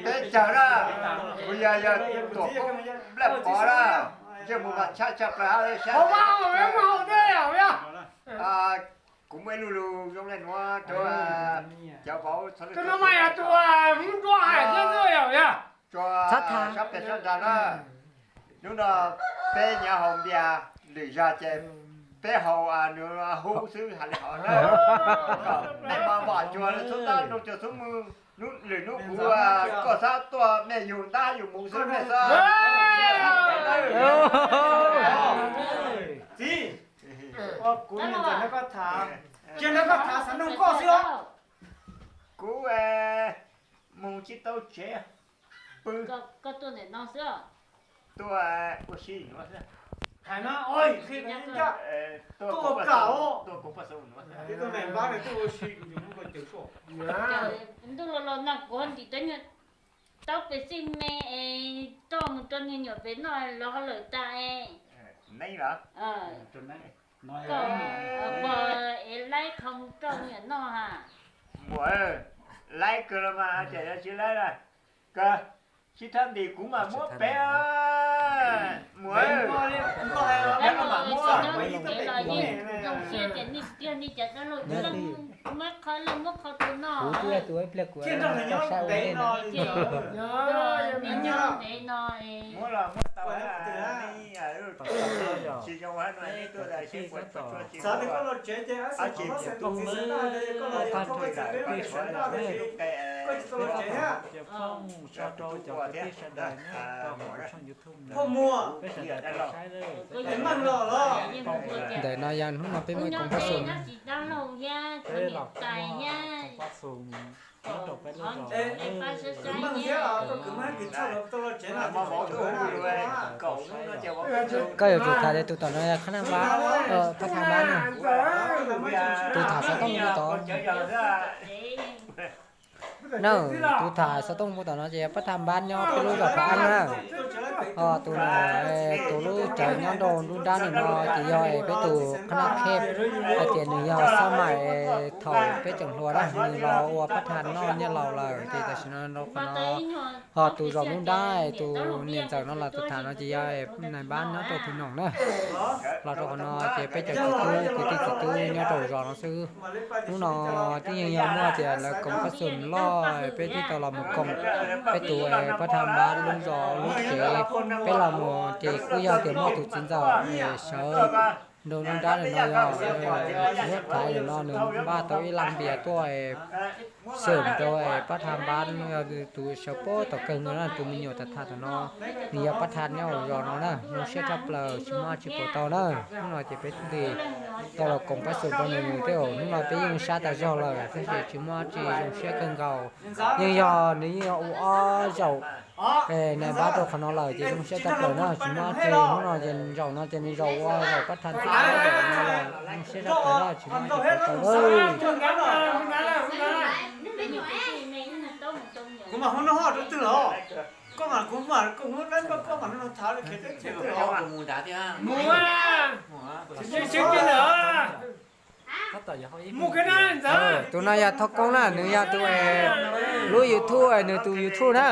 Peb caug na, kuv yog yog tuam koob nplaj pov na, ntsej muag mas tshaj tshaj plaws hab sab. Kuv muaj ib lu lus zoo le nuav rua cov vauv txhua leej txhua tus. Txhob tham, sab pem sab nrag na. Hnub no peb nyav haus npias lwm zag ces peb haus nws hub xwb has le hov na. Mej mas vam cuag xub tab nug cuag xub mug, lwm hnub kuv koj xav tuaj mej yug ntab yug mus xwb mej xwb. Txiv, kuv niam ntxawm nrog koj tham, tsis nrog koj tham xav nug koj xwb os. Kuv mus tsis tau tsev, pw, tuaj ua si nuav xwb. Hais no, tuaj ua kam, tuaj ua si, ntuj los los nag kuv ntim tau nyuag taub pes xij me es roj mus rau niag nyuam pem noj los ho lawm tas es. Koj, es laib qhov mus rau niam noj ha. Muam, laib kawg los mas ces yog tsis laib na, kawg, sib thab ntim kuv mam muab peb. Muam, zoo siab tias nej tiag nej cov dab laug muab qhov lawm muab qhov rau noj. Kuv twb yog tus ib pliag kuv saib ua ntej no. Ntev no, muab los muab tau, tsis zoo hab no nej tuaj seb puas tau tsis tau. Txav tias koj los tsev ces ab xi qhov xeem tus txiv xeem ntaj, koj los yog thauj peb txhia peb sawv daws, koj tsis tau los tsev thiab. Phauj Muas, es Meej los los. Ntawm no yog hnub no peb muaj koom pab xum. Peb los koom pab xum nyob rau peb lub zos. Meej thiab koj kwv Meej kwv Txhaj los tau los tsev no, koj yuav tsum tham tias tus tom no yog qhab nab npab, pab thaj npab na. Tus tham xov tooj tus tod na, tus tham xov tooj tus tom no ces yog pab thaj npab nyob peb lub zos Phav Ab na. Ho tus no, tus lub tsawv nyob nrau nruab nrab ntawm no ces yog peb tus qhab nab khej, hais tias nws yog Xab Maim thaum peb tseem hluas na, nws los ua pab thaj noj nyiaj laus lawm ces tam sim no rau qhov no. Ho tus zaum nruab nrab tus niam ntxawm no los tus tham no ces yog nais npab nyob rau Phi Noom na. Los rau qhov no ces peb cov kwv tij kwv tij txiv tub nyob rau zos no xwb. Hnub no twb yeej yog muaj tias lawv koom pab xum loj peb twb tau los mus koom peb tus pab thaj npab lub zos lub tsev. Peb los mus ces kuj yog tias muaj tus txiv ntxawm sawv nrau nruab nrab no yog txiv huab thaiv no nws npaj tau ib laj npias tuaj xum rau pab thaj npab, tus sawv puag tom kawg no na, tus me nyuam tham tham tom no, nws yog pab thaj nyob zos no na. Zoo siab tshaj plaws tsis muaj dab tsi pum tau na. Hnub no ces peb thiaj li tau los koom pab xum rau nws thiab. Hnub no peb yeej sab tas zog lawm tab sis tsis muaj dab tsi, zoo siab kawg nkaus. Yeej yog nws yeej yog ua ob zaum nais npab rau qhov no lawm ces zoo siab tshaj plaws na, tsis muaj dab tsi. Hnub no ces zaum no ces nws zaum ua zaum pab thaj npab no lawm, zoo siab tshaj plaws na, tsis muaj dab tsi pum tau. Tus no yog Thoj Koob na, nws yog tus lub YouTube, nws tus YouTube na.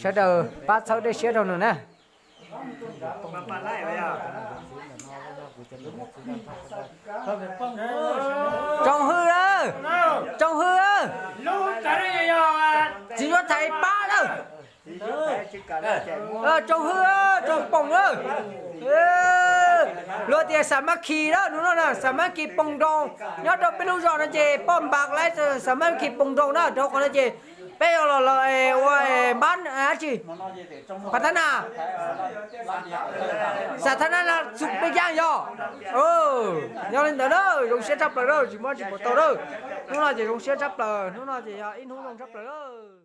Sawv daws pab txhawb dej siab rau nws na. Tsoom Hwj, Tsoom Hwj, txiv huab thaiv pab lawm. Tsoom Hwj, Tsoom Poom lawm. Luag tias Xam Mab Khis lawm, hnub no na Xam Mab Khis Poom Nroos nyob rau peb lub zos no ces poj npam lawv Xam Mab Khis Poom Nroos na, rau qhov no ces peb yuav los los ua npab dab tsi, Phav Thab Nas, Xam Thab Nas Nas Xum Pej Yaaj yog. Yog li ntawd na, zoo siab tshaj plaws na, tsis muaj dab tsi pum tau na. Hnub no ces zoo siab tshaj plaws, hnub no ces yog ib hnub zoo tshaj plaws na.